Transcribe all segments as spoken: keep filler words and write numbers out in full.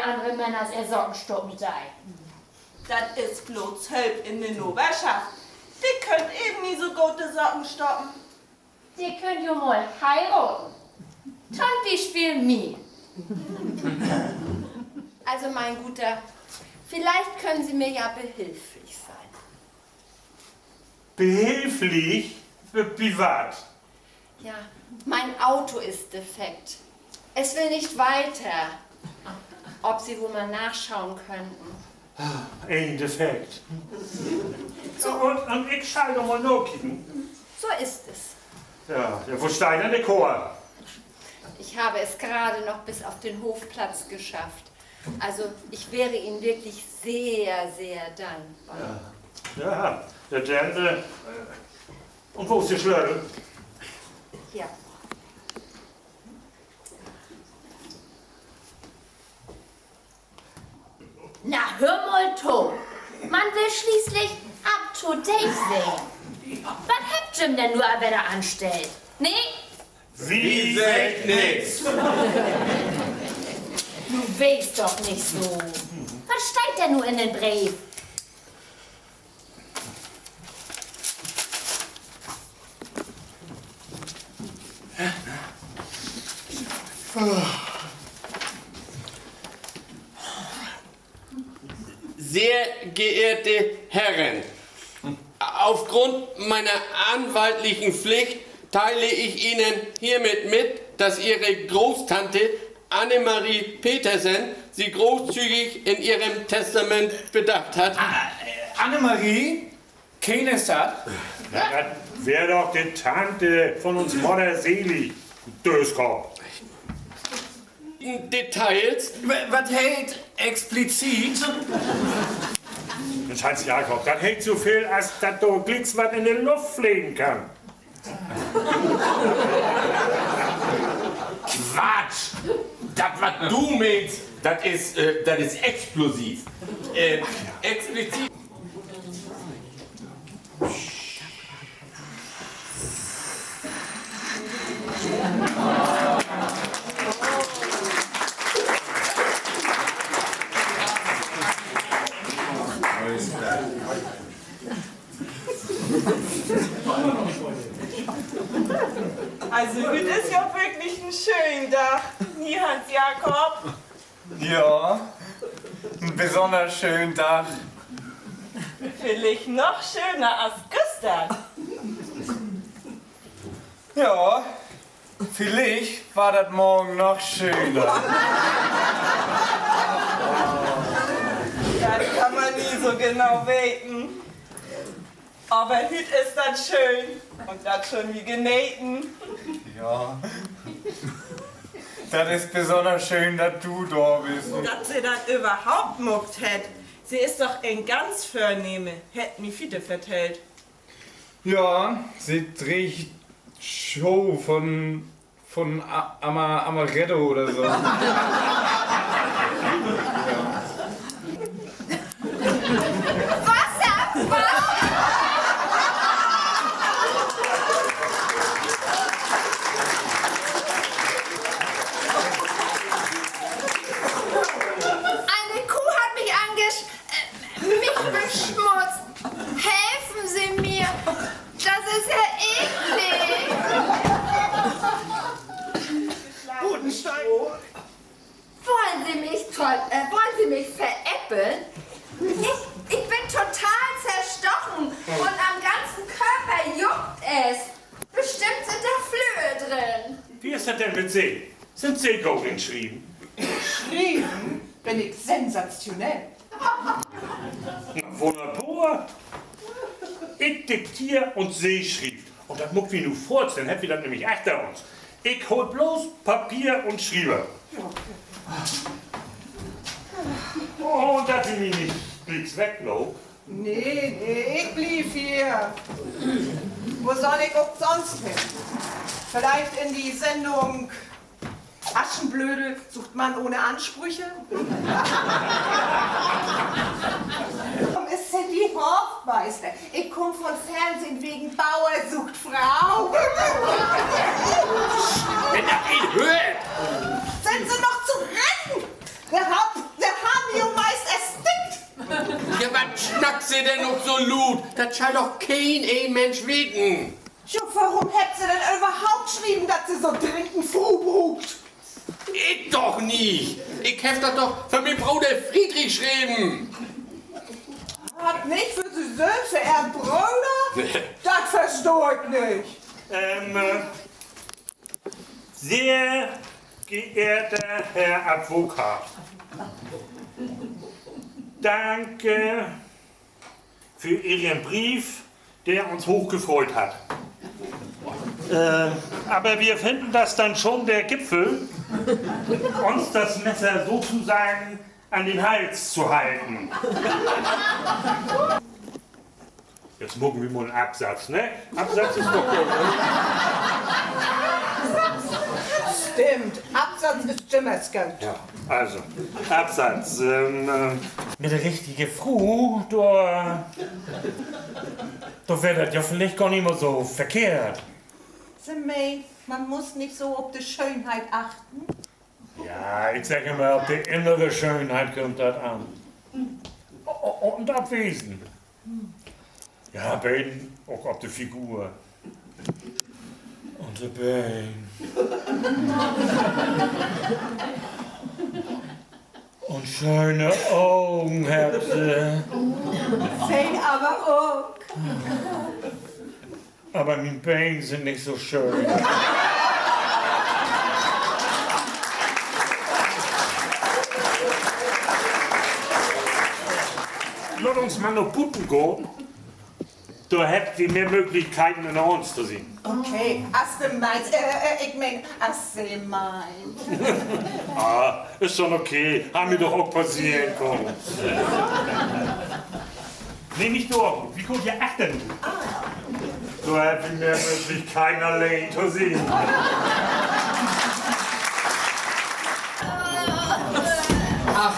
annere Männers ehr Socken stoppen deit. Dat is blots Hölp in de Noberschaft. De köönt even nich so goot de Socken stoppen. De köönt jo mal heiraden. To'n Bispeel mi. Also, mein Guter, vielleicht können Sie mir ja behilflich sein. Behilflich? Bi, bi wat? Ja, mein Auto ist defekt. Es will nicht weiter. Ob Sie wohl mal nachschauen könnten? Een Defekt. So. Un, un ik schall noch mal nakieken. So ist es. Ja, ja, wo steiht denn de Koor? Ich habe es gerade noch bis auf den Hofplatz geschafft. Also, ich wäre Ihnen wirklich sehr, sehr dankbar. Ja, ja, ja, denn, äh, un wo is de Slötel? Ja. Na, höör mal to. Man will schließlich up to date ween. Wat hebbt ji denn nu al wedder anstellt? Nee? Wi seggt nix. Nu wees doch nich so. Wat steiht denn nu in den Breef? Sehr geehrte Herren, aufgrund meiner anwaltlichen Pflicht teile ich Ihnen hiermit mit, dass Ihre Großtante Annemarie Petersen Sie großzügig in Ihrem Testament bedacht hat. Ah, äh, Annemarie? Keen is dat? Na, dat weer doch de Tante von uns Modder Selig, Döskopp. Details. Wa-, wat heet explizit? Minsch, Hans Jakob, dat heet so veel, as dat dor glieks wat in de Luft flegen kann. Quatsch! Dat, wat du meenst, dat is, äh, dat is explosiv. Äh, explizit. Also, hüüt is ja wirklich en schönen Dag, ne, Hans Jakob? Ja, en besonners schönen Dag. Villicht noch schöner as güstern. Ja, villicht warrt dat morgen noch schöner. Dat kann man nie so genau weten. Aver hüüt is dat schöön un dat schöölt wi geneten. Ja. Dat is besonners schöön, dat du dor büst. Dat se dat överhaupt maakt hett. Se is doch en ganz Vörnehme, hett mi Fiete vertellt. Ja, se driggt Schoh von, von A-, Ama-, Amaretto oder so. Wasser, Wasser! Eine Kuh hat mich angesch-, äh, mich beschmutzt. Helfen Sie mir. Das ist ja eklig. Wollen Sie mich to-, äh, wollen Sie mich veräppeln? Ich, ich bin total zerstochen und am ganzen Körper juckt es. Bestimmt sind da Flöhe drin. Wo is dat denn mit Se? Sünd Se goot in Schrieven? Schrieven bün ik sensationell. Na, wunnerbor. Ik dikteer un Se schrievt. Un dat maakt wi nu foorts, denn hebbt wi dat nämlich achter uns. Ik hool bloots Papier un Schriever. Un dat Se mi nich glieks wegloopt. Nee, nee, ik bliev hier. Wo sall ik ok sonst hen? Villicht in de Sendung Aschenblödel sucht Mann ohne Ansprüche? Is Cindy Hoffmeister. Ik kumm von Fernsehen wegen Bauer sucht Frau. Wenn dat een höört! Sünd Se noch to retten? Hopp! Wat seggt Se denn ok so luut? Dat schall doch keen een Minsch weten. Jo, worüm hebbt Se denn överhaupt schreven, dat Se so dringend en Fru bruukt? Ik doch nich. Ik heff dat doch för mien Broder Friedrich schreven. Wat, nich för Se sülvst, för Ehren Broder? Dat verstah ik nich. Ähm, äh, Sehr geehrter Herr Advokat, danke für Ihren Brief, der uns hochgefreut hat. Äh, aber wir finden das dann schon der Gipfel, uns das Messer sozusagen an den Hals zu halten. Jetzt maken wi mal en Absatz, ne? Absatz is doch goot, ne? Stimmt, Absatz is jümmers goot. Ja, also, Absatz, ähm, äh, mit de richtige Fru, dor, dor weer dat ja villicht gor nich mal so verkehrt. Se meent, man muss nich so op de Schöönheit achten? Ja, ik segg immer, op de innere Schöönheit kummt dat an. Un dat Wesen. Ja, beten ok op de Figur. Un de Been. Un schöne Ogen hebbt Se. Se aver ok. Aver mien Been sünd nich so schöön. Laat uns mal na buten gahn. Dor hebbt wi mehr Mööglichkeiten, ünner uns to sien. Okay, as du meinst, äh, äh, ik meen, as Se meent. Ah, is schon okay. Harr mi doch ok passeren kunnt. Nee, nich dor. Wi gaht hier achtern. Dor hebbt wi mehr Mööglichkeiten, alleen to sien. Ach,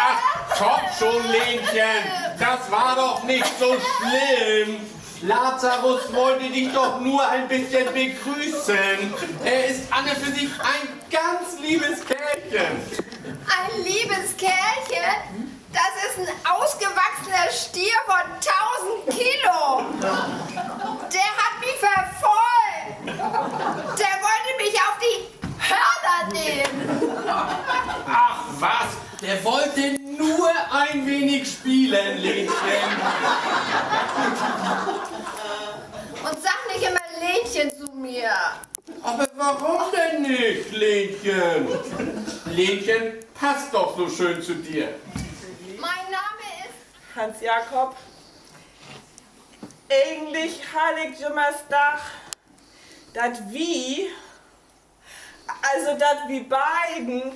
ach, komm schon, Lenchen. Das war doch nicht so schlimm. Lazarus wollte dich doch nur ein bisschen begrüßen. Er ist an und für sich ein ganz liebes Kerlchen. Ein liebes Kerlchen? Das ist ein ausgewachsener Stier von tausend Kilo. Der hat mich verfolgt. Der wollte mich auf die Hörner nehmen. Ach was, der wollte nur ein wenig spielen, Lenchen. Und sag nicht immer Lenchen zu mir. Aber warum denn nicht, Lenchen? Lenchen passt doch so schön zu dir. Mein Name ist Hans Jakob. Egentlich harr ik jümmers dacht, dat wi, also dat wi beiden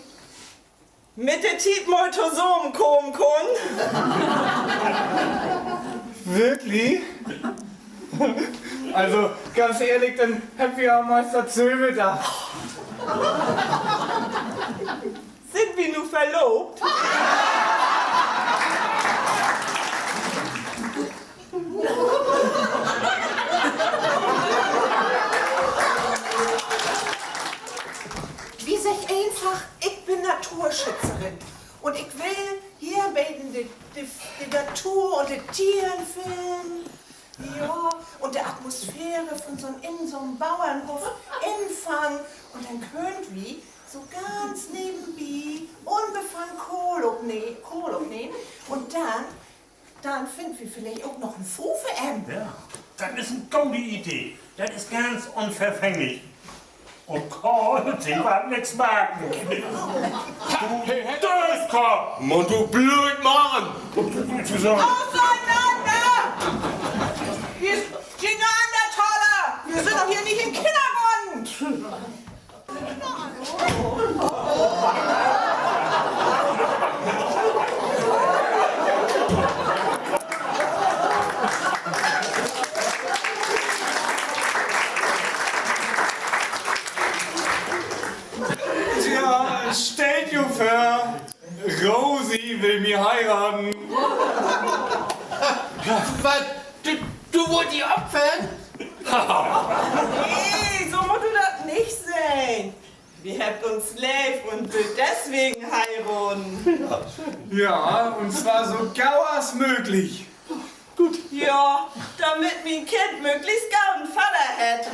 mit de Tiet mal tosamen kamen kunnen. Wirklich? Also, ganz ehrlich, denn hebbt wi ja meist dat sülve dacht. Sünd wi nu verlobt? Wi seggt eenfach, ik bün Naturschützerin. Un ik will hier beten de, de, de Natur un de Tieren filmen. Ja, un de Atmosphäre von so'n, in so'n Bauernhoff infangen. Un denn köönt wi so ganz nevenbi unbefangen Kohl opne-, Kohl opnehmen. Un denn, denn finnt wi villicht ok noch en Fru för em. Ja, dat is en gode Idee. Dat is ganz unverfänglich. Un Kohl, de warrt nix marken. Du Dööskopp! Mann, du Blödmann! Auseinander! Wi sünd Neandertaler! Wi sünd doch hier nich in'n Kinnergoorn! Tja, stellt jo vör, Rosi will mi heiraden. Wat? Du, du wullt di opfern? Nee, so muttst du dat nich sehn. Wi hebbt uns leev un wüllt deswegen heiraden. Ja, un zwar so gau as mööglich. Ja, dormit mien Kind mööglichst gau en Vadder hett.